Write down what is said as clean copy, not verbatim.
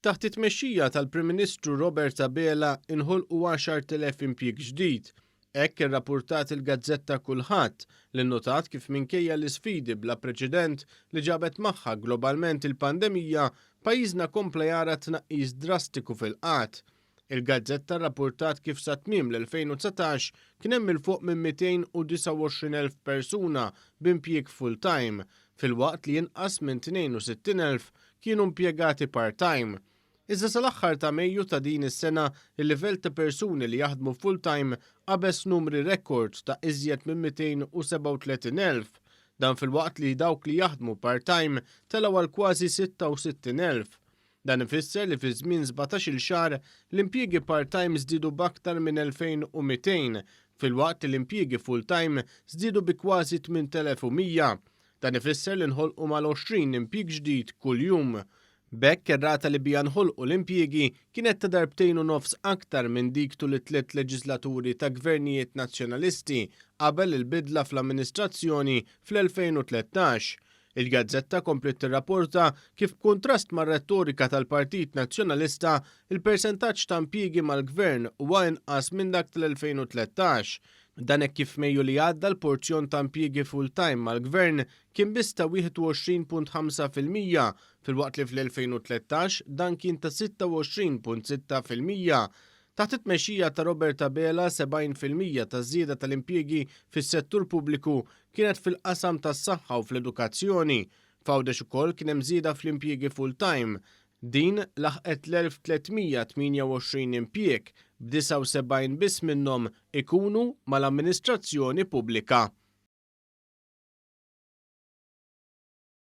Taħt it-tmexxija tal-Prim Ministru Robert Abela inħolqu 10,000 impjieg ġdid. Hekk irrapurtat il-gazzetta Kullħadd li nnotat kif minkejja l-isfidi bla preċedent li ġabet magħha globalment il-pandemija, pajjiżna kompla jara tnaqqis drastiku fil-qgħad. Il-gazzetta rrapurtat kif sa tmiem l-2019 kien hemm 'il fuq minn 229,000 persuna b'impjieg full-time, filwaqt li inqas minn 62,000 kienu impjegati part-time. Iżda sal-aħħar ta' Mejju ta' din is-sena, il-livell ta' persuni li jaħdmu full-time qabeż numri rekord ta' iżjed minn 237,000. Dan filwaqt li dawk li jaħdmu part-time telgħu għal kważi 66,000. Dan ifisser li fi żmien 17-il xahar, l-impjiegi part-time żdiedu b'aktar minn 2,200, filwaqt li l-impjiegi full-time żdiedu bi kważi 8,100. Dan ifisser li nħolqu mal-20 impjieg ġdid kuljum. B'hekk ir-rata li biha nħolqu l-impjiegi kienet ta' darbtejn u nofs aktar minn dik tul it-tliet leġislaturi ta' gvernijiet Nazzjonalisti qabel il-bidla fl-amministrazzjoni fl-2013. Il-gazzetta kompliet tirrapporta kif b'kuntrast mar-rettorika tal-Partit Nazzjonalista, il-persentaġġ ta' impjiegi mal-Gvern huwa inqas minn dak tal-2013. Dan hekk kif f'Mejju li għadda l-porzjon ta' impjiegi full-time mal-Gvern kien biss ta' 21.5% filwaqt li fl-2013 dan kien ta' 26.6%. Taħt it-tmexxija ta' Robert Abela, 70% taż-żieda tal-impjiegi fis-settur pubbliku kienet fil-qasam tas-saħħa u fl-edukazzjoni. F'Għawdex ukoll kien hemm żieda fl-impjiegi full-time. Din laħqet l-1,328 impjieg, b'79 biss minnhom ikunu mal-amministrazzjoni pubblika.